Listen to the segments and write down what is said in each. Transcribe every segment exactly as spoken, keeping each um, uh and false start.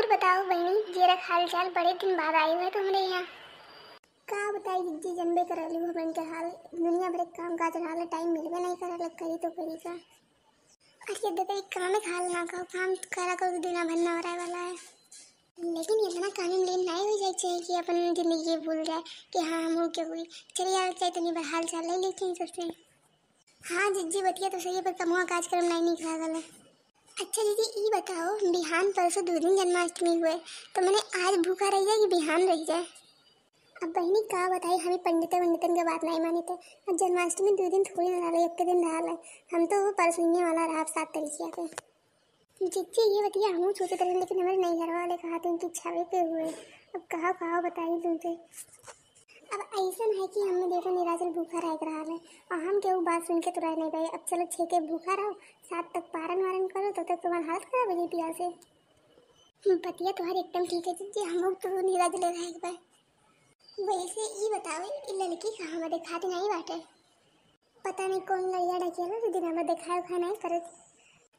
बताओ बहिनी, जेरा के हाल चाल, बड़े दिन बाद आई हुए तुमरे यहाँ। का बताई जिज्जी, जनबे करलू हमन के हाल, दुनिया भर के काम काज रहल, टाइम मिलबे नहीं करल, करी तो करी का। अरे दादा, एक काम के हाल ना कहो, काम करा करो, दुनिया भर ना हो रहा वाला है। लेकिन इतना काम में लीन नहीं हो जाए चाहिए कि अपन जिंदगी के भूल जाए कि हाँ, हम हो क्या हुई। चलिए, आ जाए, तनी बार हाल चाल ले लेते हैं सबसे। हाँ जिज्जी, बतिया तो सही है, पर कमुआ काज करम नहीं निकला गल है। अच्छा दीदी, ई बताओ, बिहान परसों दो दिन जन्माष्टमी हुए, तो मैंने आज भूखा रह जाए कि बिहान रह जाए? अब बहिनी का बताई, हमें पंडितन वंडितन के बात नहीं मानी थे। अब जन्माष्टमी दो दिन थोड़ी ना रहल है, एक दिन रहल है। हम तो वो परसों वाला रहा सात तारीखिया के। जिज्जी, ये बतिया हमहूँ सोचत रहे, लेकिन हमारे नैहर वाले कहा थे कि छवे के हुए। अब कहा कहा बताई तुमसे। अब ऐसन है कि हमें देखो निराजल भूखा रह के रहल है, और हम केहू बात सुन के तो रह नहीं पाए। अब चलो छः के भूखा रहो, सात तक पारन वारन करो, तब तक तुम्हार हालत खराब हो जाई पियास से। बतिया तुम्हारी एकदम ठीक है जिज्जी, हम लोग तो निराजल रह के पाए। वैसे ई बताओ, ई लड़की कहाँ हमारे खातिर नहीं बाटे? पता नहीं कौन लड़िया डकेला तो दिन में देखाए उखाए नहीं करत।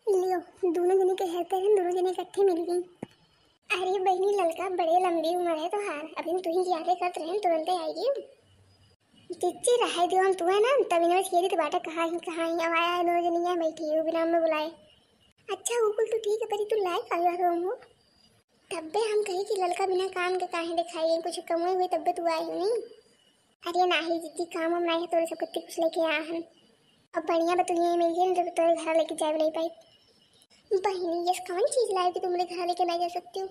लियो, दोनों जने के हेरते हैं, दोनों जने इकट्ठे मिल गई। अरे बहिनी, ललका बड़े लंबी उम्र है तोहार, अभी तू ही यादे करत रहे, तुरंते आई गई। जिज्जी रहे दियो, हम तू है ना, तभी ना छेरी तो बाटा कहाँ ही, कहाँ ही, अब आया है, दोनों जने यहाँ बैठी हो बिना हमें बुलाए। अच्छा, वो कुल तो ठीक है, पर तू लाए का यार हो? तब्बे हम कही कि ललका बिना काम के काहे दिखाई, कुछ कमुए हुए तब्बे तू आई नहीं। अरे नाही जिज्जी, काम हम नाही है, तोरे सब कत्ती कुछ लेके आ हन। अब बढ़िया बा, तू यहीं मिल गई, जब तोरे घर लेके जाए नहीं पाई। बहिनी, ये कौन चीज लाए कि तुमरे घर लेके नहीं जा सकती हो?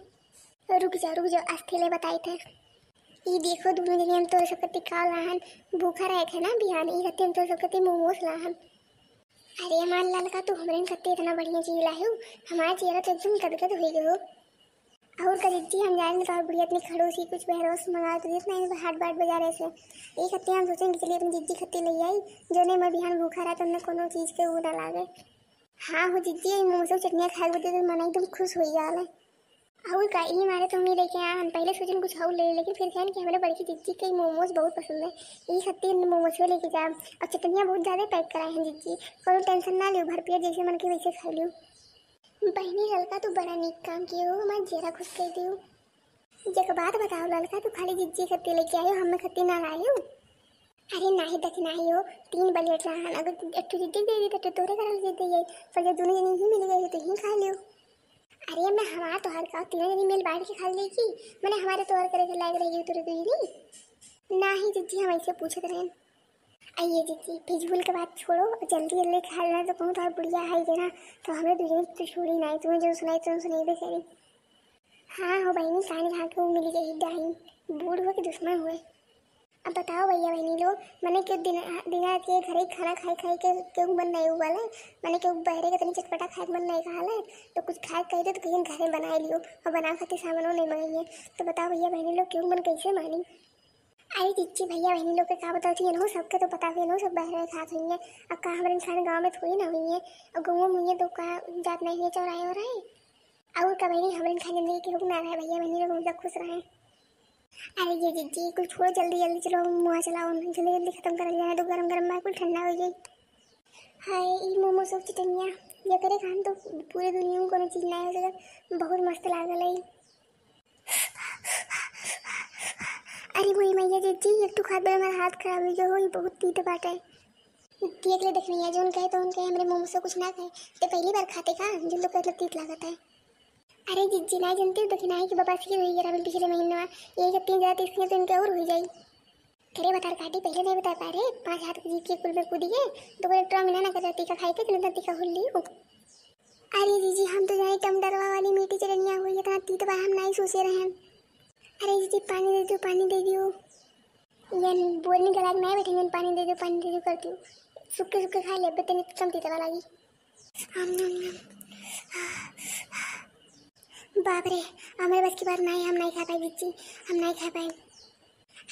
रुक जाओ, रुक जाओ, आज थेले बताए थे। ई देखो, दोनों जने हम तोरे सब कत्ती का लाहन, भूखा रहे थे ना बिहान, ई रहते हम तोरे सब कत्ती मोमोज लाहन। अरे हमार ललका, तू हमरे कत्ती इतना बढ़िया चीज लाए हो, हमारा चेहरा तो एकदम गदगद हो गए हो। और का जिज्जी, हम जाने तो बुढ़िया इतनी खड़ूस ही, कुछ बहरोस मंगा तो देत नहीं हाट बाट बाजार ऐसे। एक हत्ती हम सोचें कि चलिए अपनी जिज्जी खत्ती ले आई, जो नहीं मैं बिहान भूखा रहा तो उन्हें कोनो चीज के वो ना लागे। हाँ हो जिज्जी, ये मोमोज और चटनिया खाए बदे तो मन एकदम खुश हो गया है। और का ई मारे तो हम ही लेके आए हैं, पहले सोचें कुछ और ले, लेकिन फिर कहन कि हमारे बड़की जिज्जी के मोमोज बहुत पसंद है, ई खत्ती मोमोज लेके जाए। और चटनिया बहुत ज्यादा पैक कराए हैं जिज्जी, कोनो टेंशन ना लियो, भर पेट जैसे मन के वैसे खा लियो। बहिनी ललका, तू बड़ा नीक काम किए हो, हमार जेरा खुश कर दियो। एक बात बताओ ललका, तू खाली जिज्जी खत्ती लेके आयो, हमें खत्ती ना लायो? अरे नाही दखिनाही हो, तीन प्लेट रहन, अगर एक ठो जिज्जी दे दी तो तोरे घर दे दे, पर जब दोनों जने ही मिल गए तो ही खा लियो। अरे मैं हमार तोहार का तीनों जने मिल बांट के खा लेगी, मैंने हमारे तोहार करे के लायक रहेगी तोरे दो जनी। नाही जिज्जी, हम ऐसे पूछत रहे। आइए जिज्जी, फिजूल के बात छोड़ो, जल्दी जल्दी खा लेना तो कहूँ तोहार बुढ़िया आई गई ना, तो हमें दो जने तो छोड़ी ना, तुम्हें जो सुनाई तुम सुनाई बेचारी। हाँ हो बहिनी, कान खा के वो मिल गई डाइन, बूढ़ हुए कि दुश्मन हुए। अब बताओ भैया बहिनी लोग, मने के दिन, दिन रात के घरे खाना खाए खाए के केहू मन नहीं हुआ है, मने के बहरे के तनी चटपटा खाए के मन नहीं कहा है, तो कुछ खाए कह दे तो कहीं घरे बनाए लियो, और बनावे खातिर सामानो नहीं मंगाइए। तो बताओ भैया बहिनी लोग, केहू मन कैसे मानी? अरे जिज्जी, भैया बहिनी लोग के का बताओ थी, इन्हों सबके तो पता हुई, इन्हों सब बहरे खात हुई है। अब का हमारे इंसान गाँव में थोड़ी ना हुई है, और गाँव में हुई है तो का जात नहीं है चौराहे हो रहे। और का बहिनी, हमारे इंसान जिंदगी के लोग ना रहे, भैया बहिनी लोग हमेशा खुश रहे। अरे ये जिज्जी, कुल छोड़ो, जल्दी जल्दी चलो, मुँह चलाओ, जल्दी जल्दी खत्म कर लिया है, तो गरम गरम में कुल ठंडा हो जाए। हाय, ई मोमोज और चटनिया, ये करे खान तो पूरे दुनिया में कोनो चीज ना हो सकत, बहुत मस्त लागल है। अरे मोरी मैया जिज्जी, एक तो खात बड़ा हमारा हाथ खराब हो गया हो, ये बहुत तीत बाटे। देख ले दखिनैया, जोन कहे तो उनके हमरे मोमोज से कुछ ना कहे, ते पहली बार खाते का, जिन लोग कहते तीत लागत है। अरे जिज्जी, ना जानते हो दखिनाही की बपासी की हुई है अभी पिछले महीने में, यही जब तीन हजार तीस तो इनके और हो जाई। अरे बता काटी, पहले नहीं बता पा रहे, पाँच हाथ की जीत के कुल में कूदी है, तो कोई ट्रॉ मिला ना कर टीका खाई थे, तुरंत टीका खोल ली हो। अरे जीजी, हम तो जाने टमटरवा वाली मीठी चटनिया हुई, इतना तीत बा हम नहीं सोचे रहे। अरे जीजी, पानी दे दो, पानी दे दियो। ये बोलने के लायक नहीं बैठे, पानी दे दो, पानी दे दो करती हूँ। सुक्के सुक्के खा ले, तनी कम तीत वाला लगी। हम, हम, हम। बाप रे, हमारे बस की बात नहीं, हम नहीं खा पाए जीजी, हम नहीं खा पाए।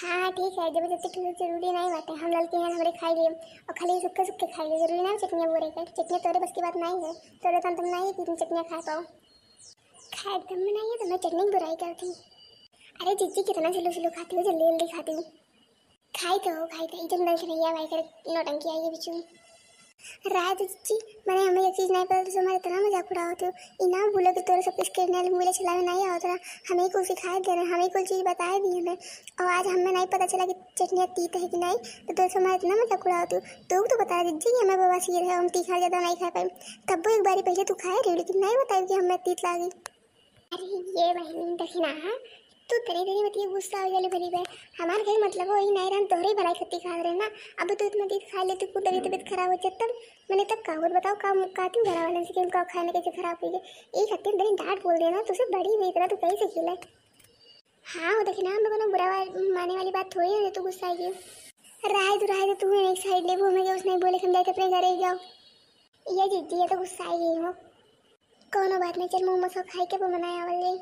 हाँ ठीक है, जबरदस्ती ठीक जरूरी नहीं बाटे, हम ललके हैं हमरे खाई लिए, और खाली सुक्के सुक्के खाई लिए, जरूरी ना चटनिया बोरे के, चटनिया तोरे बस की बात नहीं है, तोरे तन तुम नहीं है कि तुम चटनिया खा पाओ। खाए दम में नहीं है तो मैं चटनी की बुराई करती। अरे जीजी, कितना झिल्लू झिल्लू खाती हूँ, जल्दी जल्दी खाती हूँ। खाई तो हो, खाई तो, एकदम दल से नहीं आवाई करे, नौटंकी आई है बिचू। राय दे जिज्जी, मने हमें एक चीज नहीं पता, तुसे हमार इतना मजाक उड़ावत हो। ई ना भूलो कि तोरे सबके स्क्रीन नाइल मोबाइल चलावे नहीं आवत रहा, हमें कुल सिखाए दे रहे, हमें कुल चीज बताए दी हमें। और आज हमें नहीं पता चला कि चटनिया तीत है कि नहीं, तो तोरे से हमार इतना मजाक उड़ावत हो। तू तो बता जिज्जी कि हमें बवासीर है, हम तीखा ज्यादा नहीं खा पाए। तब वो एक बारी पहले तू खाए रही, लेकिन नहीं बताई कि हमें तीत लागी। अरे ये बहनी दखिना, हाँ, तू तनी तनी बतिया गुस्सा हो जाले भली बे। हमार कहीं मतलब वही नहीं रहन, तोहरे भलाई खत्ती खात रहे ना। अब तू इतना तीत खा ले, तू कुल तबीयत, तबीयत खराब हो जात तब। मैंने तब का होत बताओ, का, का तू घरा वालन से कि उनका खाए में कैसे खराब हुई है? एक हत्ती तनी डांट बोल देना, तुसे बड़ी हुई इतना तू कैसे खिला? हाँ, वो दखिना, हम लोगों ने बुरा वा-, माने वाली बात थोड़ी है, तू गुस्सा आई। राय दो, राय दो, तू एक साइड ले, वो हमें कुछ नहीं बोले, हम जाके अपने घरे जाओ। ये जिज्जी, ये तो गुस्सा आई गई हो। कोनो बात नहीं, चल मुँह मसो खाई के वो मनाए आवल जाई।